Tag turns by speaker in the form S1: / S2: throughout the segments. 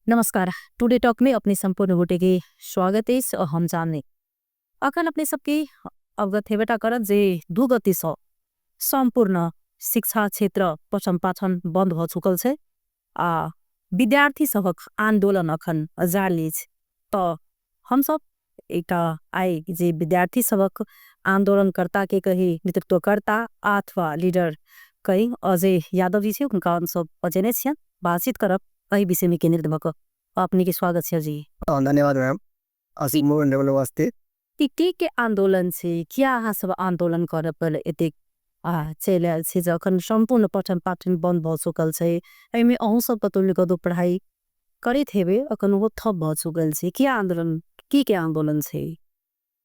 S1: नमस्कार, today talk में अपने संपूर्ण गोटे के स्वागत अछि। हम जाने अखन अपने सबके अवगत हेबेटा करत जे 2 गति से संपूर्ण शिक्षा क्षेत्र पठन पाठन बंद भ चुकल छै आ विद्यार्थी सबक आंदोलन अखन जारी अछि। तो हम सब एक आई जे विद्यार्थी सबक आंदोलनकर्ता के कही नेतृत्वकर्ता अथवा लीडर कही अजय यादव जी छे उनका हम सब अजय छियन बातचीत करब एहि विषय में केंद्रित भक। अपने के स्वागत है जी।
S2: धन्यवाद मैम। असी मोहन रेवल वास्ते
S1: की के आंदोलन छे, क्या अहाँ सब आंदोलन करब पर एतेक चलि आयल छी जखन संपूर्ण पठन पाठन बंद भ चुकल छै, एहिमे अहूँ सब कतौ ने कतौ पढ़ाई करैत हेबै, अखन ओहो ठप भ चुकल छै। की आंदोलन, की के आंदोलन छै?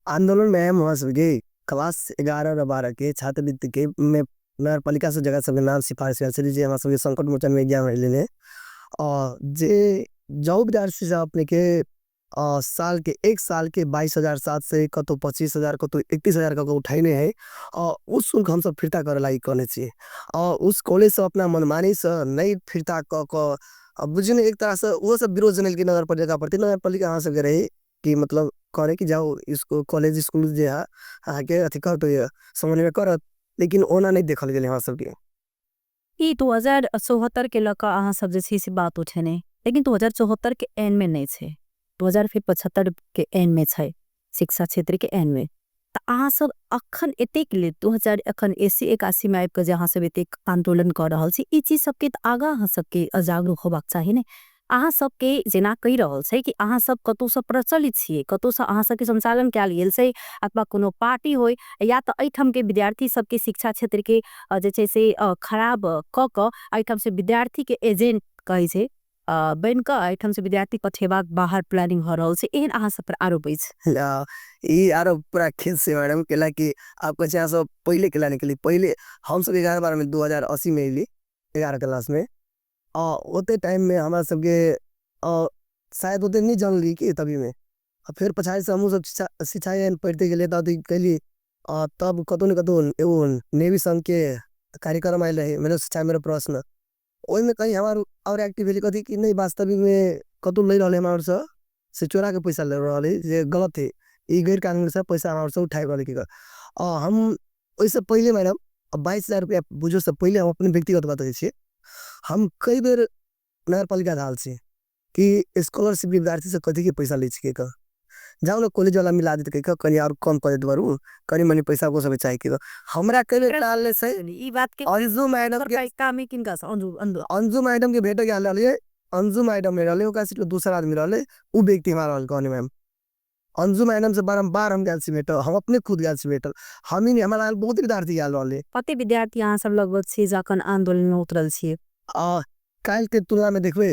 S2: आंदोलन मैम हमरा सबके क्लास 11 और 12 के छात्रवृत्ति के में नगरपालिका से जगह सबके नाम सिफारिश कयल छै, जे हमरा सबके संकट मोचन में एग्जाम रहलै। और जे जॉब विद्यार्थी सब अपने के साल के एक साल के 22,700 कतौ 25,000 कतौ 31,000 कतौ उठाइने है और उस शुल्क हम सब फिरता करे लागी कहने छियै। और उस कॉलेज से अपना मनमानी से नहीं फिरता क बुझियौ ने एक तरह से वो सब विरोध जनल नगरपालिका प्रति। नगरपालिका अहाँ सबके रही कि मतलब करे कि जाओ इसको कॉलेज स्कूल जे है अहाँ के अथी करत समन्वय करत, लेकिन ओना नहीं देखल गेल हमरा सबके।
S1: ई 2074 के लक अहाँ सब जे छै से बात उठेने, लेकिन 2074 के एन में नहीं छै, 2075 के एन में छै, शिक्षा क्षेत्र के एन में। तो अहाँ सब अखन एतेक ले 2000 अखन 80 81 में आबि कऽ जे अहाँ सब एतेक आंदोलन कर रहल छी, ई चीज सबके तऽ आगाँ अहाँ सबके जागरूक होबाक चाही ने। अहाँ सबके जेना कहि रहल छै कि अहाँ सब कतौसँ प्रचलित छियै, कतौसँ अहाँ सबके संचालन कयल गेल छै, अथवा कोनो पार्टी होय या तऽ एहिठाम के विद्यार्थी सबके शिक्षा क्षेत्र के जे छै से खराब कऽ कऽ एहिठाम से विद्यार्थी के एजेंट कहै छै बनि कऽ एहिठाम से विद्यार्थी पठेबाक बाहर प्लानिंग भऽ रहल छै, एहन अहाँ सब पर आरोप अछि।
S2: ई आरोप पूरा खेत से मैडम केला कि आप कहै छै अहाँ सब पहिले केला निकली, पहिले हम सब 11 बारह में 2080 में एली 11 क्लास में, ओते टाइम में हमरा सबके शायद ओते नहीं जानली कि तभी में, फिर पछाड़ी से हमहूँ सब शिक्षा पढ़ते गेलियै तब कैली, तब कतौ ने कतौ एगो नेवी संघ के कार्यक्रम आयल रहे, मेरे शिक्षा मेरा प्रश्न, ओहिमे कहीं हमार और एक्टिव भेली कथी कि नहीं वास्तविक में कतौ लै रहलै हमार से, से चोरा के पैसा ले रहलै जे गलत है, ई गैर कानूनी से पैसा हमार से उठाए रहलै की कर। हम ओहिसँ पहिले मैडम 22,000 रुपया बुझो से पहिले हम अपने व्यक्तिगत बात कहै छियै, हम कई बेर नगरपालिका धाल छी कि स्कॉलरशिप विद्यार्थी से कथी के पैसा लै छियै कह, जाउ ने कॉलेज वाला मिला देतै कह, कनी और कम कर देत बरू, कनी मनी पैसा को सब चाही कह, हमरा कई बेर टालले से
S1: ई बात के
S2: अंजू मैडम के
S1: काम ही किनका से? अंजू, अंजू।
S2: अंजू मैडम के भेट गेल रहलियै, अंजू मैडम नहीं रहलै, ओकरा सीट दूसरा आदमी रहलै, उ व्यक्ति हमारा रहल कहने मैम। अंजू मैडम से बारम्बार हम गेल छी भेट, हम अपने खुद गेल छी भेट, हम ही नहीं, हमारा बहुत विद्यार्थी गेल रहलै।
S1: कते विद्यार्थी अहाँ सब लगभग छी जखन आंदोलन में उतरल छियै?
S2: काल्हि के तुलना में देखबै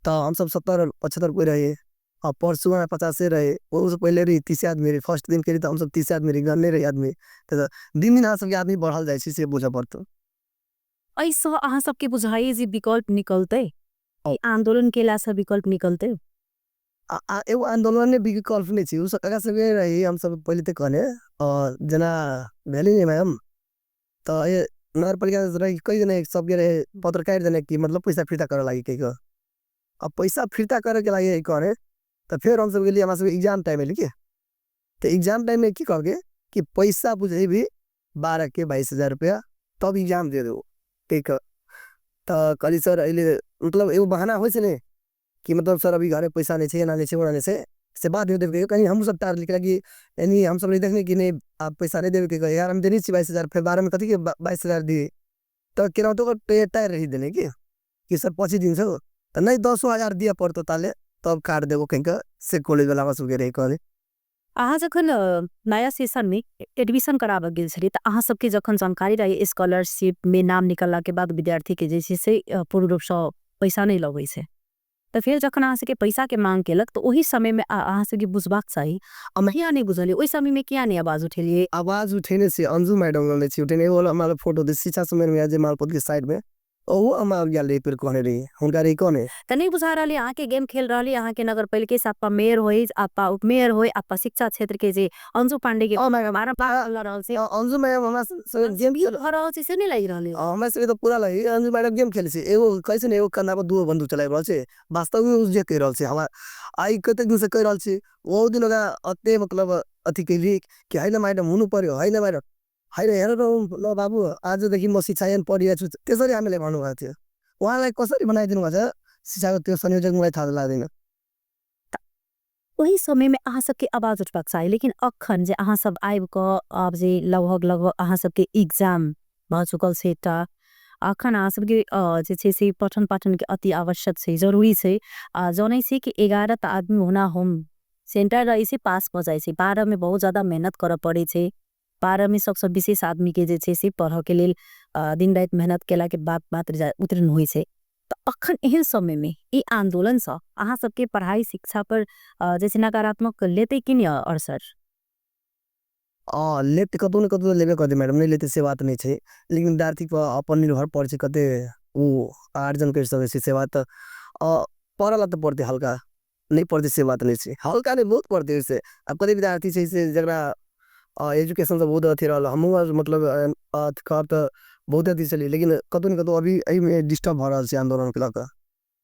S2: तऽ हम सब 70-75 कोइ रहियै, आ परसू में 50 रहे, ओहू से पहिले रही 30 आदमी रही, फर्स्ट दिन केली तऽ हम सब 30 आदमी रही, गने रही आदमी, तऽ दिन दिन अहाँ सबके आदमी बढ़ल जाइ छै से बुझऽ पड़तौ।
S1: एहिसँ अहाँ सबके बुझाइए जे विकल्प निकलतै? ई आंदोलन केलासँ विकल्प निकलतै?
S2: एगो आंदोलन ने विकल्प नहीं छै, उ सब एकरा सबके रही, हम सब पहिले तऽ कहने, जेना भेलै ने मैम, तऽ ये नगरपालिका रही, कहि देने सबके रहे, पत्र काटि देने कि मतलब पैसा फिरता करऽ लागि कहि कऽ। अब पैसा फिरता करे के लागि करे, तऽ फेर हम सब गेलियै, हमरा सबके एग्जाम टाइम एलै की, तऽ एग्जाम टाइम में की कहलकै कि पैसा बुझेबी 12 के 22,000 रुपया, तब एग्जाम दे देबो, ठीक है। तऽ कहली सर अइले, मतलब एगो बहाना होइ छै ने कि मतलब सर अभी घरे पैसा नहीं छै, एना नहीं छै, ओना नहीं छै, से बात नहीं देबे, कहीं हमहूँ सब तार लिखला कि यानी हम सब नहीं देखने कि नहीं, आप पैसा नहीं देबे, कहीं यार हम देने छी 22,000, फिर 12 में कथी के 22,000 दिए, तऽ केनाहितो कऽ टायर रही देने की सर 25 दिन से हो, तऽ नहीं 10,000 दिया पड़तो ताले, तब काट देबो कहीं का, से कॉलेज वाला सबके रही कहने।
S1: अहाँ जखन नया सेशन में एडमिशन कराबऽ गेल छलियै तऽ अहाँ सबके जखन जानकारी रही स्कॉलरशिप में नाम निकलला के बाद विद्यार्थी के जे छै से पूर्ण रूपसँ पैसा नहीं लगै छै, तऽ फेर जखन अहाँ सबके पैसा के मांग केलक तऽ ओहि समय में अहाँ सबके बुझबाक चाही। किया नहीं बुझलियै ओहि समय में, किया नहीं आवाज उठेलियै?
S2: आवाज उठेने से अंजू मैडम लऽ छी उठेने, एगो हमारा फोटो दे शिक्षा सम्मेलन में जे मालपोत के साइड में ओहो हम आबि गेल रही, एक बेर कहने रही हुनका रही कहने।
S1: तऽ नहीं बुझा रहली अहाँके गेम खेल रहली, अहाँके नगर पालिके सापा मेयर होय, आपा उपमेयर होय, आपा शिक्षा क्षेत्र के जे अंजू पांडे के रहल छै,
S2: अंजू मैडम हमरा गेम
S1: खेल रहल छै से नहीं लागि रहल।
S2: हमरा सबके तऽ पूरा लागि अंजू मैडम गेम खेलै छै, एगो कहै छै ने एगो कंधा पर दूगो बंदूक चलाबि रहल छै, वास्तव में ओ जे कहि रहल छै। हमरा आइ कतेक दिन से कहि रहल छी, ओ दिन ओकरा अते मतलब अथी केली कि है न मैडम हुनु पर्यो, है न मैडम है न, हेर ल बाबु आजदेखि म शिक्षा एन पढिरहेको छु, त्यसरी हामीले भन्नुभएको थियो। उहाँलाई कसरी बनाइदिनु भएको छ शिक्षाको त्यो संयोजक मलाई थाहा लाग्दैन।
S1: ओही समय में अहाँ सबके आवाज उठबाक चाही, लेकिन अखन जे अहाँ सब आबि कऽ आब जे लगभग लगभग अहाँ सबके एग्जाम भऽ चुकल छै एकटा, अखन अहाँ सबके जे छै से पठन पाठन के अति आवश्यक छै, जरूरी छै। जनै छै कि 11 तऽ आदमी होना होम सेंटर रही छै पास भऽ जाइ छै, 12 में बहुत ज्यादा मेहनत करऽ पड़ै छै, 12 में सबसँ विशेष आदमी के जे छै से पढ़ऽ के लेल दिन राति मेहनत केला के बाद मात्र उत्तीर्ण होइ छै। तऽ अखन एहन समय में ई आंदोलन सँ अहाँ सबके पढ़ाई शिक्षा पर जैसे नकारात्मक लेते कि नहीं असर?
S2: लेते कतौ न कतौ लेबे करतै मैडम, नहीं लेते से बात नहीं छै, लेकिन विद्यार्थी पर अपन निर्भर पड़ै छै कते ओ आर्जन करि सकै छै से बात। पढ़ऽ तऽ पड़तै हल्का, नहीं पढ़तै से बात नहीं छै, हल्का नहीं बहुत पढ़तै ओइसे। आब कते विद्यार्थी छै से जकरा एजुकेशन से बहुत अथी रहल, हमहूँ मतलब कहब तऽ बहुत अथी छलियै, लेकिन कतौ न कतौ अभी एहिमे डिस्टर्ब भऽ रहल छै आन्दोलनके लऽ कऽ।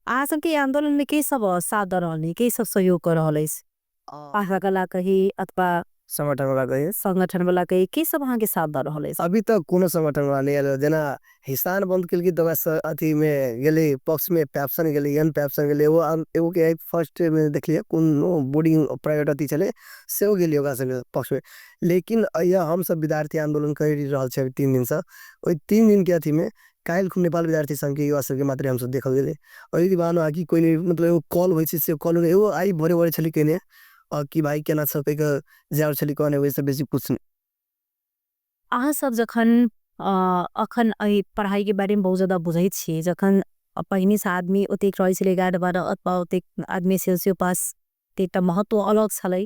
S1: अहाँ सबके आन्दोलन में के सब साथ दऽ रहल है, के सब सहयोग कर रहल अछि? पाठकला कही अथवा
S2: संगठन वाला कही,
S1: संगठन वाला कही, के सब अहाँ के साथ दऽ रहल अछि?
S2: अभी तक कोनो संगठन वाला नहीं आयल, जेना हिसान बंद केलकै तऽ वएह अथी में गेलै, पक्ष में पैप्सन गेलै, एन पैप्सन गेलै, एगो के फर्स्ट में देखलियै कोनो बोर्डिंग प्राइवेट अथी छलै सेहो गेलियै ओकरा सबके पक्ष में। लेकिन अइया हम सब विद्यार्थी आन्दोलन करि रहल छै 3 दिन से, ओहि 3 दिन के अथी में काल्हि नेपाल विद्यार्थी संघ के युवा सबके मात्रे हमसब देखल गेलै। ओहि बाद बाकी कोइ नहीं, मतलब एगो कॉल होइ छै से कॉल एगो आइ भोरे भोरे छलै केने कि भाई केना सब कहि कऽ जायल छलै कहने, ओहिसँ बेसी कुछ नहीं।
S1: अहाँ सब जखन अखन एहि पढ़ाई के बारे में बहुत ज्यादा बुझै छियै, जखन पहिने से आदमी ओतेक रहै छलै 11-12 अथवा ओतेक आदमी से पास एकटा महत्व अलग छलै,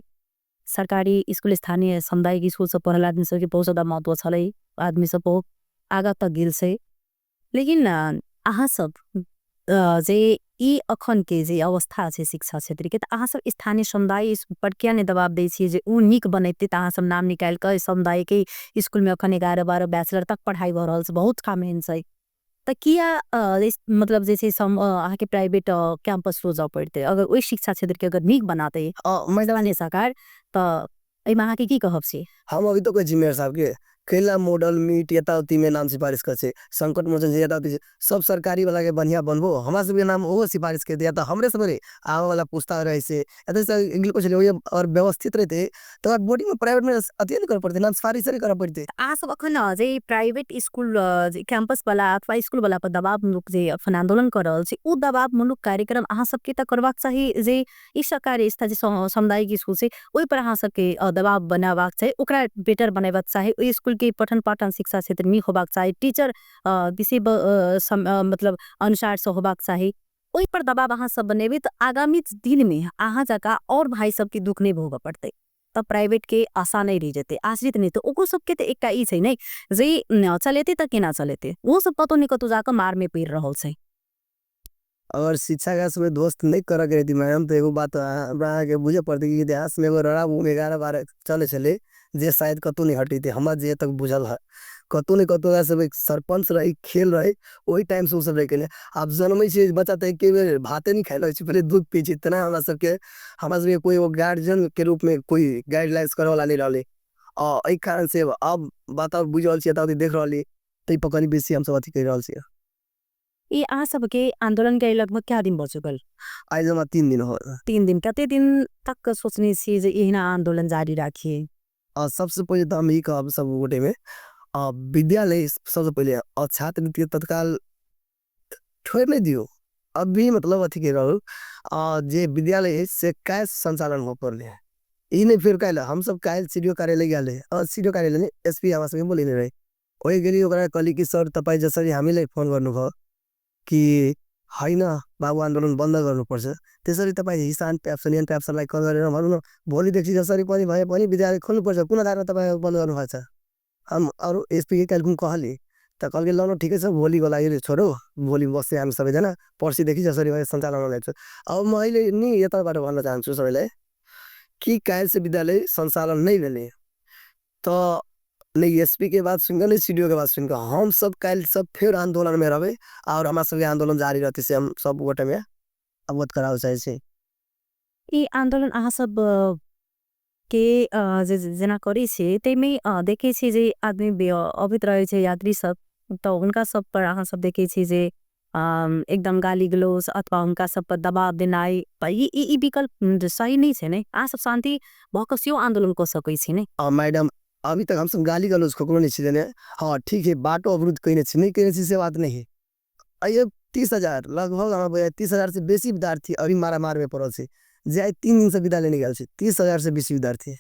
S1: सरकारी स्कूल स्थानीय सामुदायिक स्कूल सब पढ़ल आदमी सबके बहुत ज्यादा महत्व छलै, आदमी सब बहुत आगा तक गेल छै। लेकिन अहाँ सब जे ई अखन के जे अवस्था छै शिक्षा क्षेत्र के, तऽ अहाँ सब स्थानीय समुदाय पर किया नहीं दबाव दै छियै जे उ नीक बनेतै तऽ अहाँ सब नाम निकालि कऽ समुदाय के स्कूल में अखन 11-12 बैचलर तक पढ़ाई भऽ रहल छै, बहुत ठाम एहन छै, तऽ किया मतलब जे छै अहाँके प्राइवेट कैंपस रोजऽ पड़तै? अगर ओहि शिक्षा क्षेत्र के अगर नीक बनातै स्थानीय सरकार तऽ एहिमे अहाँके की कहब छै?
S2: हम अभी तो कहै छी मेयर साहब के कैला मॉडल मीट यताउती में नाम सिफारिश कर छै, संकट मोचन छै यताउती छै, सब सरकारी वाला के बढ़िया बनबो, हमरा सबके नाम ओहो सिफारिश कर दिया, तऽ हमरे सब रे आबे वाला पुस्ता रहे से, एतऽ से इंग्लिश कुछ नहीं, और व्यवस्थित रहते तो बोर्डिंग में प्राइवेट में अथी नहीं कर पड़ते, नाम सिफारिश नहीं कर पड़ते।
S1: अहाँ सब अखन जे प्राइवेट स्कूल जे कैंपस वाला अथवा स्कूल वाला पर दबाव मुलुक जे अखन आंदोलन कर रहल छै, उ दबाव मुलुक कार्यक्रम अहाँ सबके तऽ करबाक चाही जे ई सरकारी स्था जे सामुदायिक स्कूल छै ओहि पर अहाँ सबके दबाव बनाबाक चाही, ओकरा बेटर बनेबाक चाही, ओहि स्कूल के पठन पाठन शिक्षा क्षेत्र नीक होबाक चाही, टीचर विषय मतलब अनुसार से होबाक चाही, ओहि पर दबाव अहाँ सब बनेबै तऽ आगामी दिन में अहाँ जकाँ और भाई सबके दुख नहीं भोगऽ पड़तै, तब प्राइवेट के आशा नहीं रहि जेतै, आश्रित नहीं। तऽ ओकरो सबके तऽ एकटा ई छै ने जे चलेतै तऽ केना चलेतै, ओ सब कतौ ने कतौ जाकऽ मार में पड़ि रहल छै।
S2: अगर शिक्षा के में ध्वस्त नहीं करऽ के रहती मैडम, तो एगो बात हमरा अहाँके बुझे पड़तै कि इतिहास में एगो रड़ा 11-12 चले छलै जे शायद कतौ नहीं हटेतै, हमरा जे तक बुझल है कतौ ने कतौ सब एक सरपंच रहे, खेल रहे, ओहि टाइम से ओ सब रहे के आब जन्मै छै बच्चा तऽ एके बेर भाते नहीं खाइ छै, पहिले दूध पी छै, तेना हमरा सबके कोई एगो गार्जियन के रूप में कोई गाइडलाइंस करे वाला नहीं रहले। एहि कारण से अब बात अब बुझि रहल छियै, तऽ देख रहली, ताहि पर कनि बेसी हमसब अथी करि रहल छियै।
S1: ई अहाँ सबके आंदोलन के लगभग क्या दिन भऽ चुकल?
S2: आइ जमा 3 दिन हो।
S1: 3 दिन, कते दिन तक सोचने छियै जे एहिना आंदोलन जारी राखिए?
S2: सबसे पहिले तऽ हम ई कहब सब गोटे में, विद्यालय सबसे पहिले और छात्रवृत्ति तत्काल छोड़ि नहीं दियौ, अभी मतलब अथी के रहू, जे विद्यालय है से काल्हि संचालन हो पड़ले है, ई नहीं फिर काल्हि, हम सब काल्हि सी डी ओ कार्यालय गेल रहे, सी डी ओ कार्यालय नहीं, एस पी हमरा सबके बोलेने रहे, ओहि गेली ओकरा कहली कि सर तपाईँ जसरी हामीलाई फोन गर्नुभयो कि होइन बाबु आन्दोलन बन्द गर्नुपर्छ, त्यसरी तपाईँ हिसान प्याप्सन एन प्याप्सनलाई कल गरेर भनौँ न भोलिदेखि जसरी पनि भए पनि विद्यालय खोल्नुपर्छ, कुन आधारमा तपाईँ बन्द गर्नुभएको छ? हम अरू एस पी के काल्हि कहली, त कहलकै ल न ठिकै छ, भोलिको लागि छोडौ, भोलि बस्छौँ हामी सबैजना, पर्सिदेखि जसरी भए सञ्चालन हुनेछ। अब म अहिले नि यताबाट भन्न चाहन्छु सबैलाई कि काल्हि से विद्यालय सञ्चालन नहि भेलै तऽ नहि एस पी के बात सुनिकऽ, नहि सी डी ओ के बात सुनिकऽ, हम सब काल्हि सब फेर आन्दोलनमे रहबै आओर हमरा सबके आन्दोलन जारी रहतै, से हम सब गोटेमे अवगत कराबऽ चाहै छी।
S1: ई आन्दोलन अहाँ सब के जेना करै छी ताहिमे देखै छी जे आदमी अबैत रहै छै, यात्री सब, तऽ हुनका सब पर अहाँ सब देखै छी जे एकदम गाली गलौज अथवा हुनका सब पर दबाव देनाइ, ई विकल्प सही नहि छै ने? अहाँ सब शान्ति भऽ कऽ सेहो आन्दोलन कऽ सकै छी ने?
S2: मैडम, अभी तक हमसब गाली गलौज ककरो नहि छी देने। हाँ ठीक है, बाटो अवरुद्ध कयने छी, नहि कयने छी से बात नहीं है। अइये 30,000 लगभग हमरा 30,000 से बेसी विद्यार्थी अभी मारामारमे पड़ल छै, जे आइ 3 दिनसँ विद्यालय नहि गेल छै। 30,000 से बेसी विद्यार्थी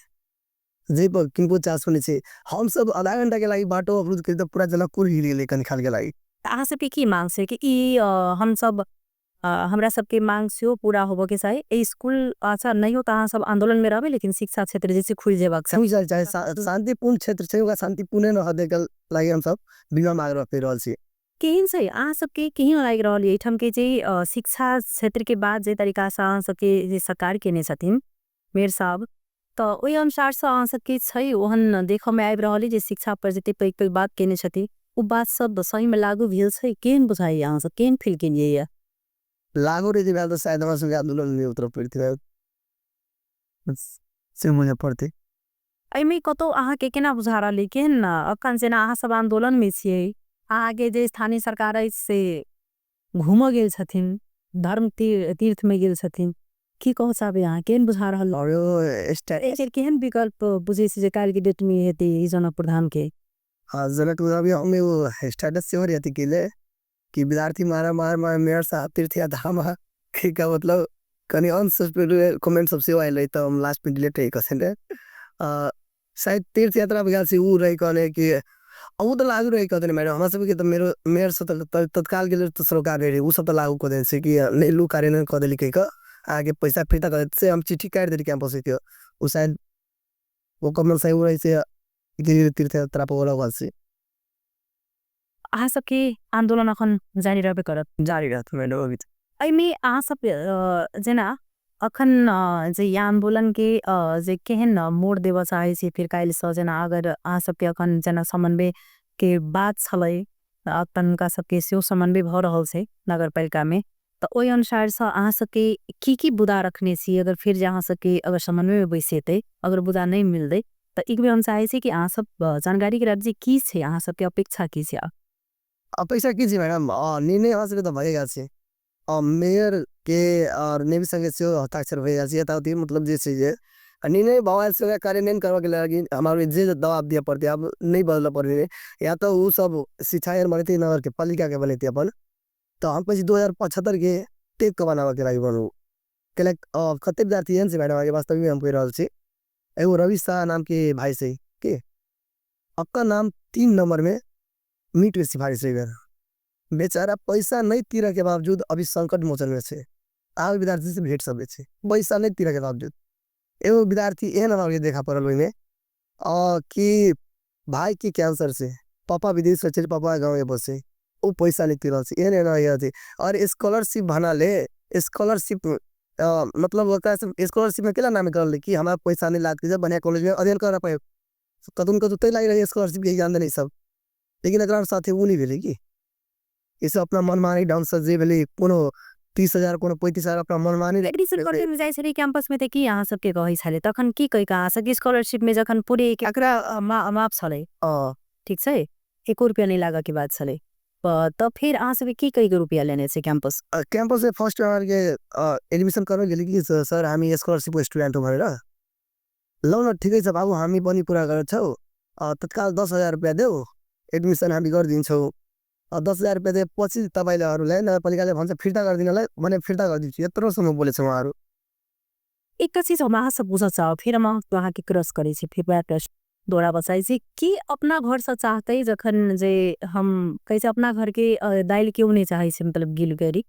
S2: जाहिपर किनको चासो नहि छै। हमसब आधा घंटाके लागि बाटो अवरुद्ध करी तऽ पूरा जनकपुर हिल गेलै कनि खालके लागि।
S1: अहाँ सबके की मांग छै कि ई हमसब हमरा सबके मांग सेहो पूरा होबऽके चाही, एहि स्कूल अच्छा नहि हो तऽ अहाँ सब आन्दोलनमे रहबै, लेकिन शिक्षा क्षेत्र जे छै खुलि जेबाक चाही।
S2: खुलि जाय चाही, शान्तिपूर्ण क्षेत्र छै, ओकरा शान्तिपूर्णे रहऽ दैके लागि हमसब विनम्र आग्रह करि रहल छी।
S1: केहन छै अहाँ सबके, केहन लागि रहल एहिठामके जे शिक्षा क्षेत्रके बात जे तरीकासँ अहाँ सबके जे सरकार केने छथिन मेयर साहब, तऽ ओहि अनुसारसँ अहाँ सबके छै ओहन देखऽमे आबि रहल अइ जे शिक्षा पर जते पैघ पैघ बात केने छथिन ओ बात सब सहीमे लागू भेल छै? केहन बुझाइए अहाँ सब, केहन फील केलियै ये?
S2: लागू रहि भेल तऽ शायद हमरा सबके आन्दोलन नहि उतरऽ पड़ितै, से मुझे पड़तै।
S1: एहिमे कतहु अहाँके केना बुझा रहल अइ, केहन अखन जेना अहाँ सब आन्दोलनमे छियै, अहाँके जे स्थानीय सरकार अछि से घूमऽ गेल छथिन, धर्म तीर्थमे गेल छथिन, की कहऽ चाहबै अहाँ, केहन बुझा रहल? केहन विकल्प बुझै छी जे काल्हिके डेटमे हेतै ई जनकपुर धामके?
S2: हाँ, जनकपुर धाम हम एगो स्टेटस सेहो अथी केले कि विद्यार्थी मारा मार मार मेयर साहब तीर्थ या धाम, का मतलब कनि अनसस्पेक्टेड कमेंट सब सेहो आयल रही, तऽ हम लास्टमे डिलीट रही कऽ देने। शायद तीर्थ यात्रा पर गेल छी, उ रही कहने कि उ तऽ लागू रही कऽ देने मैडम, हमरा सबके तऽ मेयर से तत्काल के लेल तऽ सरोकार रही, उ सब तऽ लागू कऽ देने छै कि नहि लू कार्यान्वयन कऽ देली कहि कऽ अहाँके पैसा फिर्ता कऽ देत, से हम चिट्ठी काटि देली कैंपस के, उ शायद ओ कमेंट सही रहै छै तीर्थ यात्रा पर वाला से।
S1: अहाँ सबके आन्दोलन अखन जारी रहबे करत?
S2: जारी रहत मैडम। अभी
S1: एहिमे अहाँ सब जेना अखन जे आन्दोलन के जे केहन मोड़ देबऽ चाहै छी फिर काल्हिसँ, जेना अगर अहाँ सबके अखन जेना समन्वय के बात छलै, अखन हुनका सबके सेहो समन्वय भऽ रहल छै नगरपालिकामे, तऽ ओहि अनुसारसँ अहाँ सबके की की बुदा रखने छी? अगर फिर जे अहाँ सबके अगर समन्वयमे बैसेतै, अगर बुदा नहि मिलतै तऽ एक बेर हम चाहै छी कि अहाँ सब जानकारी कराबी जे की छै अहाँ सबके अपेक्षा, की छै
S2: अपेक्षा? की छै मैडम, निर्णय हमरा सबके तऽ भए गेल छै, मेयर के आओर नेवी संगे सेहो हस्ताक्षर भए गेल छै। एतावती मतलब जे छै जे निर्णय भऽ गेल छै, कार्यान्वयन करबऽके लागि हमरा जे दबाब दिअ पड़तै, आब नहि बदलऽ पड़तै, या तऽ ओ सब शिक्षा एहन बनेतै नगरके पालिकाके बनेतै अपन, तऽ हम कहै छी 2075के टेक कऽ बनाबऽके लागि बनू। कैला कते विद्यार्थी एहन छै मैडम, अहाँके वास्तविकमे हम कहि रहल छी, एगो रवि शाह नामके भाइ छै की, ओकर नाम 3 नम्बरमे नीटमे सिफारिश होइ गेल, बेचारा पैसा नहि तीरऽके बावजूद अभी संकट मोचनमे छै, आब विद्यार्थी से भेट सकै छै पैसा नहि तीरऽके बावजूद। एगो विद्यार्थी एहन हमरा देखा पड़ल ओहिमे कि भाइके कैंसर छै, पापा विदेश छै, पापा गाँवमे बसै, ओ पैसा नहि तीरल छै, एहन एहन अथी। आओर स्कॉलरशिप बना ले, स्कॉलरशिप मतलब ओकरा स्कॉलरशिपमे केला नाम निकललै कि हमरा पैसा नहि लागतै जब बढ़िआँ कॉलेजमे अध्ययन करऽ पायब, कतहु ने कतहु ताहि लागि रहै स्कॉलरशिपके एग्जाम देने सब, लेकिन एकरा साथे ओ नहि भेलै की ई सब अपना मनमानी ढङ्गसँ जे भेलै, कोनो 30,000 कोनो 35,000 अपना मनमानी।
S1: एडमिशन करैमे जाइ छलै कैंपसमे तऽ की अहाँ सबके कहै छलै तखन, की कहि कऽ अहाँ सबके स्कॉलरशिपमे जखन पूरे एकरा माफ छलै, ठीक छै, एको रुपया नहि लागऽके बात छलै, तऽ फेर अहाँ सबके की कहि कऽ रुपया लेने छै कैंपस?
S2: कैंपस फर्स्ट के एडमिशन करबै गेली कि सर हामी स्कॉलरशिप स्टूडेंट हो भनेर, लौ न ठिकै छ बाबु, हामी पनि कुरा गरेको छौँ, तत्काल 10,000 रुपियाँ देऊ, एडमिसन हामी गरिदिन्छौँ। 10,000 रुपियाँ दिए पछि तपाईँले अरूलाई नगरपालिकाले भन्छ फिर्ता गरिदिनलाई भने फिर्ता गरिदिन्छु, यत्रोसम्म बोलेछ उहाँहरू।
S1: एकटा चीज हम अहाँ से पूछऽ चाहब, फिर हम अहाँके क्रॉस करै छी, फिर वएह प्रश्न दोहराबऽ चाहै छी कि अपना घरसँ चाहतै जखन जे हम कहै छै अपना घरके दालि केओ नहि चाहै छै मतलब गिल गरी,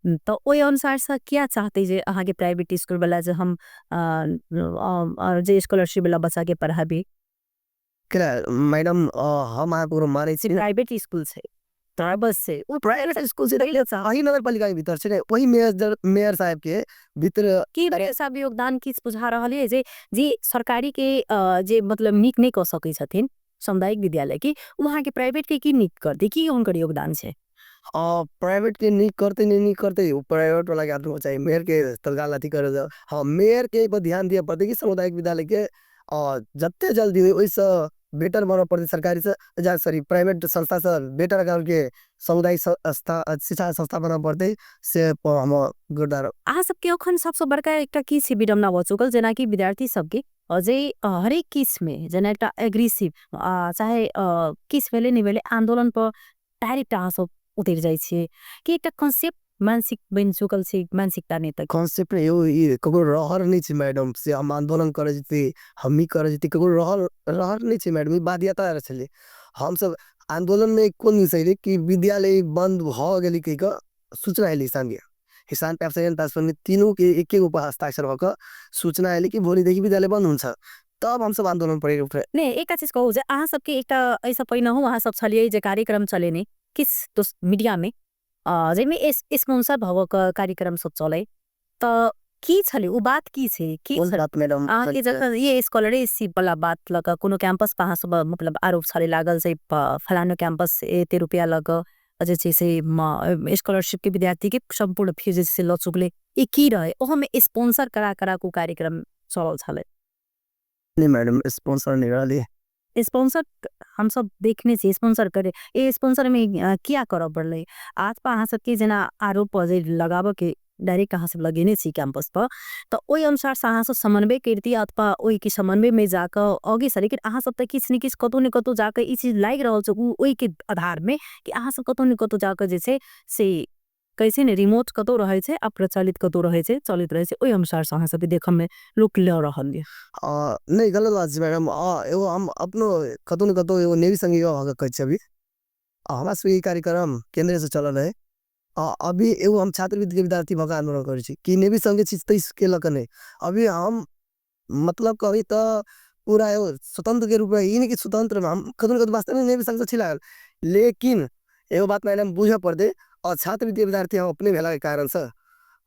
S1: तऽ ओहि अनुसारसँ किया चाहतै जे अहाँके प्राइवेट स्कूलवला जे हम जे स्कॉलरशिपवला बच्चाके पढ़ाबी?
S2: मैडम हम अहाँ ककरो मानै छी।
S1: प्राइवेट स्कूल छै, बस छै ओ
S2: प्राइवेट स्कूल छै, अही नगरपालिका के भीतर छै ने, वही मेयर मेयर साहब के भीतर
S1: की साहब योगदान किछु बुझा रहल है जे जे सरकारी के जे मतलब नीक नहि कऽ सकै छथिन सामुदायिक विद्यालय की, वहाँ के प्राइवेट के की नीक करतै, की हुनकर योगदान छै?
S2: प्राइवेट के नीक करते नहीं नीक करते वो प्राइवेट वाला के हाथ में चाहिए, मेयर के तत्काल अथी करे। हाँ, मेयर के पर ध्यान दिया पड़ते कि सामुदायिक विद्यालय के जते जल्दी हुई ओहिसँ बेटर बनऽ पड़तै सरकारी से, सॉरी प्राइवेट संस्था से बेटर के सामुदायिक संस्था शिक्षा संस्था बनऽ पड़तै से हम गुरदार।
S1: अहाँ सबके अखन सबसँ बड़का एकटा की छै विडम्बना भऽ चुकल, जेनाकि विद्यार्थी सबके जे हरेक किछमे जेना एकटा एग्रेसिव चाहे किछु भेलै नहि भेलै आंदोलन पर डायरेक्ट अहाँ सब उतरि जाइ छियै, कि एकटा कॉन्सेप्ट मानसिक बनि चुकल छै, मानसिकता नहि तक
S2: कॉन्सेप्ट यौ ई ककरो रहर नहि छै मैडम से हम आंदोलन करै जेती हम ई करै जेती, ककरो रहर रहर नहि छै मैडम, ई बाध्यता छलै। हमसब आंदोलन में कोन विषय कि विद्यालय बंद भऽ गेलै कहि कऽ सूचना एलै किसान के, किसान पैप्स तीनों के एक एक हस्ताक्षर भऽ कऽ सूचना एलै कि भोरे देखी विद्यालय बंद हुन्छ, तब हमसब आंदोलन पर उठे।
S1: नहीं एक चीज कहू जे अहाँ सबके एकटा एहिसँ पहिनहु अहाँ सब छलियै जे कार्यक्रम चलेने किछु मीडिया में जाहिमे स्पॉन्सर भऽ कऽ कार्यक्रम सब चले, तऽ की छलै ओ बात, की छै की
S2: बात मैडम?
S1: अहाँके जखन ये स्कॉलरशिप वाला बात लऽ कऽ कोनो कैंपस पर अहाँ सब मतलब आरोप छलै लागल से फलानो कैंपस एते रुपया लऽ कऽ जे छै से स्कॉलरशिप के विद्यार्थी के सम्पूर्ण फीस जे छै से लऽ चुकलै, ई की रहे? ओहोमे स्पॉन्सर करा करा को कार्यक्रम चलल छलै।
S2: नहीं मैडम, स्पॉन्सर नहीं रहली।
S1: स्पॉन्सर हम सब देखने छी स्पॉन्सर करे, ए स्पॉन्सर में क्या करऽ पड़लै? आज पर अहाँ सबके जेना आरोप जे लगाबऽ के डायरेक्ट अहाँ सब लगेने छी कैंपस पर, तऽ ओहि अनुसार से अहाँ सब समन्वय करती अथवा ओहि के समन्वय में जाकऽ आगे से, लेकिन अहाँ सब तऽ किछु ने किछु कतौ ने कतौ जाकऽ ई चीज लागि रहल छै ओहि के आधार में कि अहाँ सब कतौ ने कतौ जाकऽ जे छै से कैसे ने रिमोट कतौ रहै छै आ प्रचलित कतौ रहै छै, चलित रहै छै, ओहि अनुसार से अहाँ सबके देखऽ में लोक लऽ रहल ये।
S2: नहीं गलत बात छै मैडम, एगो हम अपनो कतौ ने कतौ एगो नेवी संगी कहै छी अभी हमरा सबके ई कार्यक्रम केंद्र से चलल है। अभी एगो हम छात्रवृत्ति के विद्यार्थी भऽ आंदोलन करै छी कि नेवी संघ के चीज तेइस के लऽ कऽ नहीं, अभी हम मतलब कभी तऽ पूरा एगो स्वतंत्र के रूप में, ई नहीं कि स्वतंत्र में हम कतौ ने कतौ वास्तव में नेवी संघ से छी लागल, लेकिन एगो बात मैडम बुझऽ पड़तै और छात्रवृत्ति विद्यार्थी हम अपने भेला के कारण से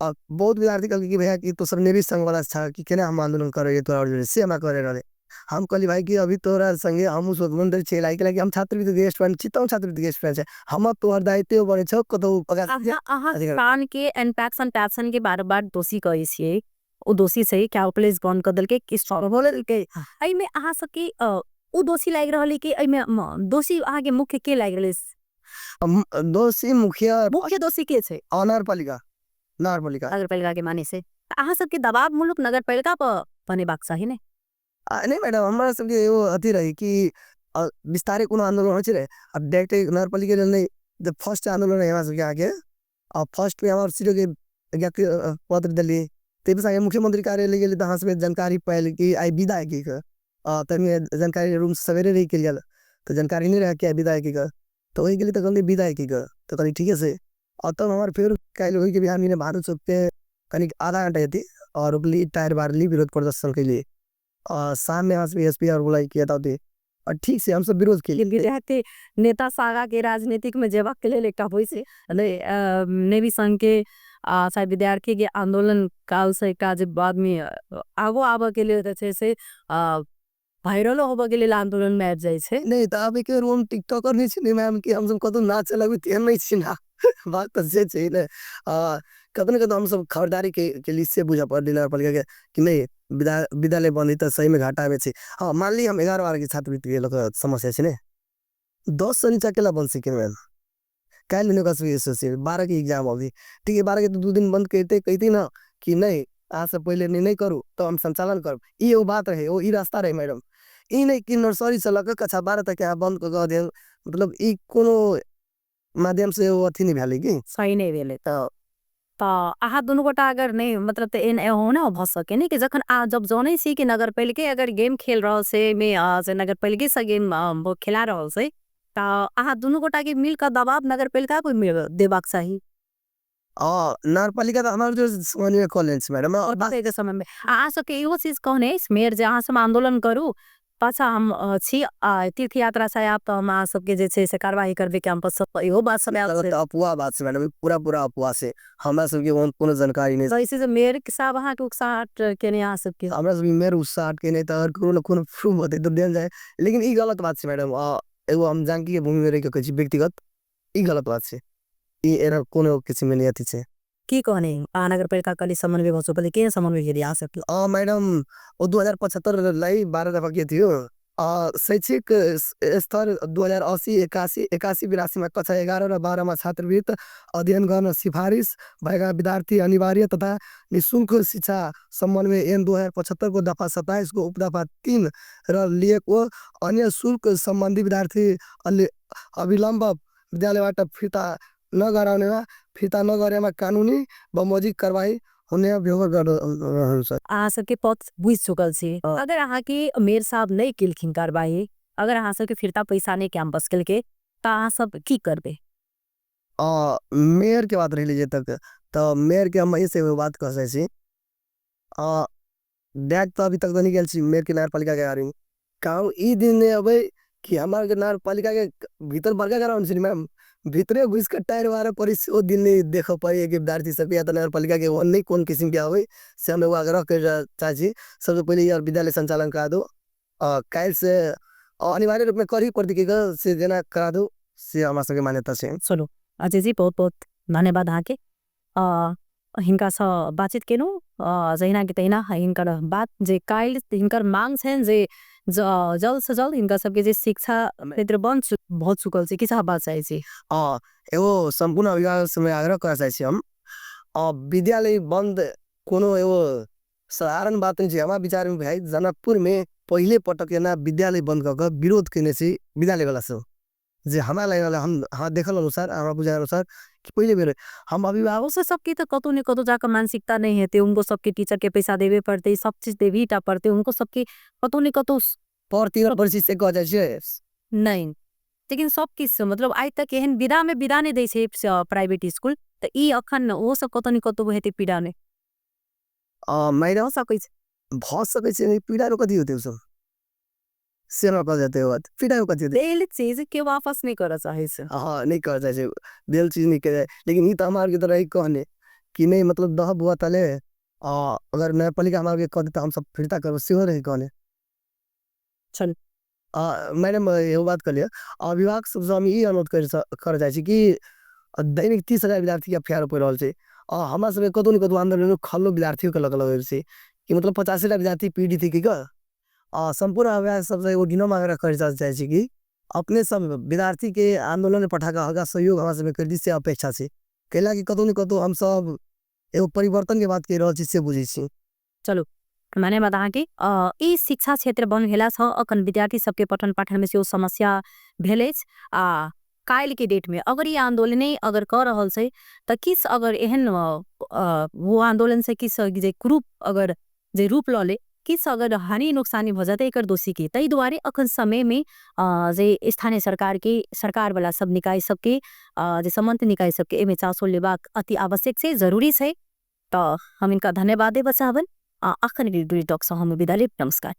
S2: और बहुत विद्यार्थी कहलकै कि भैया कि तो सब नेवी संघ वाला छा कि केना हम आंदोलन करै तोरा से हमरा करे रहले। हम कहली भाई कि अभी तोरा संगे हम स्वतंत्र छी, लाइक हम छात्रवृत्ति के स्टूडेंट छी, तो छात्रवृत्ति के स्टूडेंट छी, हम तोहर दायित्व बनै छौ कतौ
S1: अहाँ कान के एनपैक्सन पैप्सन के बार बार दोषी कहै छियै, ओ दोषी छै कैलकुलेट बंद कऽ देलकै कि सॉल्व हो देलकै, एहिमे अहाँ सबके ओ दोषी लागि रहल है कि एहिमे दोषी अहाँके मुख्य के लागि रहल है?
S2: दोषी मुखिया
S1: मुख्य दोषी के छै?
S2: नगरपालिका, नगरपालिका
S1: नगरपालिका के माने से अहाँ सबके दबाव मुलुक नगरपालिका पर बनेबाक चाही ने?
S2: नहीं मैडम, हमारा सबके एगो अथी रही कि विस्तारे कोनो आंदोलन होइ छै, अब डायरेक्ट नगरपालिका नहीं, जब फर्स्ट आंदोलन है हमारा सबके आगे, अब फर्स्ट में हमारे सीटों के पत्र दिली, तब से मुख्यमंत्री कार्यालय गेली तऽ अहाँ सबके जानकारी पायल कि आई विदा है की का, तब जानकारी रूम सवेरे रही के लिए, तो जानकारी नहीं रहा कि आई विदा है की का, तो वही गेली तो कहली विदा है की का, तो कहली ठीक है से। और तब हमारे फिर काल्हि होई के बिहान में भानु चौक पे कनिक आधा घंटा जती और रुकली टायर बारली विरोध प्रदर्शन के लिए, और शाम में यहाँ एस पी आर बुलाई किया था और ठीक से हम सब विरोध के
S1: लिए। नेता सागा के राजनीतिक में जेबाक के लेल एकटा होइ छै नेवी संघ के चाहे विद्यार्थी के आंदोलन काल से एकटा जे बाद में आगो आबऽ के लेल जे छै से वायरलो होबऽ के लेल आंदोलन में आबि जाइ छै।
S2: नहीं तऽ आब एक बेर हम टिकटॉकर नहीं छी मैम कि हम सब कतौ नाचे लगबै तेहन नहीं छी ना, बात तऽ से छै ने। कतौ ने कतौ हम सब खबरदारी के लिए से बुझऽ पड़लै नगरपालिका के कि नहीं विद्यालय बंद है तऽ सही में घाटा में छै। हाँ मान ली हम 11-12 के छात्रवृत्ति के लोग समस्या छै ने, 10 से नीचा केला बंद सीखे मैम, काल्हि मिलने का सुई 12 के एग्जाम अभी ठीक है, 12 के तो 2 दिन बंद कहते कहती ना कि नहीं आज से पहले नहीं करूँ तो हम संचालन करूँ, ये वो बात रहे, वो ये रास्ता रहे मैडम, ये नहीं कि नर्सरी से लग कक्षा 12 तक यहाँ बंद कर दिया, मतलब ये कोनो माध्यम से वो अथी नहीं भेलै की
S1: सही नहीं भेलै। तो अहाँ दुनू गोटा अगर नहीं मतलब तो एन हो ना भऽ सके नहीं कि जखन आ जब जानै छी कि नगरपालिके अगर गेम खेल रहल छै में से नगरपालिके से गेम खेला रहल छै, तो अहाँ दुनू गोटा के मिलकर दबाव नगरपालिका को देबाक चाही।
S2: नगरपालिका तो हमारे जो समन्वय में कॉलेज मैडम, और
S1: और बात के समय में अहाँ सबके इहो चीज कहने मेयर जे अहाँ सब आंदोलन करू पाछा हम छी आ तीर्थ यात्रा से आयब तऽ हम अहाँ सबके जे छै से कार्रवाई करबै कैंपस सब, इहो बात सब आयल छै।
S2: तऽ अफवाह बात छै मैडम, पूरा पूरा अफवाह छै, हमरा सबके ओहन कोनो जानकारी नहि।
S1: तऽ से मेयर साहब अहाँके उकसाहट केने अहाँ सबके?
S2: हमरा सबके मेयर उत्साहट केने तऽ अगर कोनो ने कोनो प्रूफ होतै तऽ देल जाय, लेकिन ई गलत बात छै मैडम। एगो हम जानकीके भूमिमे रहिके कहै छी व्यक्तिगत, ई गलत बात छै, ई एना कोनो किसिमके नहि अथी छै।
S1: की कहने महानगरपालिका कली समन्वय भऽ चुकल, केहन समन्वय भेल अहाँ सबके?
S2: मैडम ओ 2075 लाई 12 दफा के थियो, शैक्षिक स्तर 2080 81 81 82 में कक्षा 11 र 12 में छात्रवृत्ति अध्ययन गर्न सिफारिस भएका विद्यार्थी अनिवार्य तथा निःशुल्क शिक्षा समन्वय एन 2075 को दफा 27 को उपदफा 3 र लिएको अन्य शुल्क सम्बन्धी विद्यार्थी अविलम्ब विद्यालयबाट फिर्ता नगराउनेमा, फिर्ता नगरेमा कानुनी बमोजिम कारवाही हुने व्यवहार रहल छै।
S1: अहाँ सबके पक्ष बुझि चुकल छी। अगर अहाँके मेयर साहब नहि केलखिन कारवाही, अगर अहाँ सबके फिर्ता पैसा नहि कैंपस केलकै तऽ अहाँ सब की करबै?
S2: मेयर के बात रही जे तक तऽ मेयर के हम एहिसँ एगो बात कह सकै छी, बैग तऽ अभी तक तऽ नहि गेल छी मेयर के नगरपालिका के बारेमे, कहूँ ई दिन नहि अबै कि हमरा नगरपालिका के भीतर बड़का ग्राउंड छै मैम, भीतरे घुसिके टायर मारऽ पड़ै से ओ दिन नहि देखऽ पड़ै कि विद्यार्थी सबके या तऽ नगरपालिका के ओहन नहि कोन किसिमके आबै, से हम एगो आग्रह करै चाहै छी। सबसँ पहिले ई विद्यालय सञ्चालन करा दू, काल्हिसँ अनिवार्य रूपमे करही पड़तै से जेना करा दू, से हमरा सबके मान्यता छै।
S1: चलू अजय जी, बहुत बहुत धन्यवाद अहाँके, हिनकासँ बातचीत केलहुँ। जहिना कि तहिना हिनकर बात जे काल्हि हिनकर मांग छनि जे जल्द से जल्द हिनका सबके जे शिक्षा क्षेत्र बंद भऽ चुकल छै, किछु अहाँ बात चाहै छी?
S2: एगो सम्पूर्ण अभिभावक सबमे आग्रह करऽ चाहै छी हम, विद्यालय बंद कोनो एगो साधारण बात नहि छै। हमरा विचारमे भाइ जनकपुरमे पहिले पटक एना विद्यालय बंद कऽ कऽ विरोध केने छै विद्यालयवला सब, जे हमरा लागि रहल हम देखल अनुसार, हमरा बुझाइ अनुसार कि पहिले बेर हम अभिभावक
S1: से सबके तऽ कतौ ने कतौ जाकऽ मानसिकता नहि हेतै, उनको सबके टीचर के पैसा देबे पड़तै, सब चीज देबही टा पड़तै, उनको सबके कतौ ने कतौ
S2: पढ़ती परिस्थिति से कह जाइ छै
S1: नहि, लेकिन सब किछु मतलब आइ तक एहन विधा में विधा नहि दै छै प्राइवेट स्कूल, तऽ ई अखन ओ सब कतौ ने कतौ हेतै पीड़ा नहि
S2: मैडम
S1: भऽ सकै छै,
S2: भऽ सकै छै, नहीं पीड़ा रो कथी होतै ओ सब से हमरा कह जाते बात, पीड़ा रो कथी होतै?
S1: देल चीज के वापस नहीं करऽ चाहै छै।
S2: हाँ, नहीं करऽ चाहै छै, देल चीज नहीं करऽ, लेकिन ई तऽ हमरा आरके तऽ रही कहने कि नहीं मतलब दह बुआ तले अगर नगरपालिका हमरा आरके कह देतै तऽ हमसब फिरता करबै, सेहो रही कहने।
S1: चलू।
S2: मैडम एगो बात कहलियै, अभिभावक सबसँ हम ई अनुरोध करऽ चाहै छी कि दैनिक 30,000 विद्यार्थीके अफियार पड़ि रहल छै, हमरा सबके कतहु ने कतहु आन्दोलन खल्लो विद्यार्थियोके लग लगल छै कि मतलब 85टा विद्यार्थी पीड़ित की कऽ सम्पूर्ण अभिभावक सबसँ एगो विनम्र आग्रह करऽ चाहै छी कि अपने सब विद्यार्थीके आन्दोलन पठा कऽ हल्का सहयोग हमरा सबके कर दी, से अपेक्षा छै, कैला कि कतहु ने कतहु हमसब एगो परिवर्तनके बात कहि रहल छी से बुझै छी।
S1: चलू धन्यवाद अहाँके। ई शिक्षा क्षेत्र बंद भेलासँ अखन विद्यार्थी सबके पठन पाठनमे सेहो समस्या भेल अछि, आ काल्हिके डेटमे अगर ई आन्दोलने अगर कऽ रहल छै तऽ किछु अगर एहन वो आन्दोलन से किछु जे ग्रुप अगर जे रूप लऽ ले, किछु अगर हानि नुकसानी भऽ जेतै, एकर दोषी के? ताहि दुआरे अखन समयमे जे स्थानीय सरकारके सरकारवला सब निकाय सबके जे सम्बन्धित निकाय सबके एहिमे चासो लेबाक अति आवश्यक छै, जरूरी छै। तऽ हम इनका धन्यवाद देबऽ चाहबनि। अखन टॉकसँ हम विदा लेब। नमस्कार।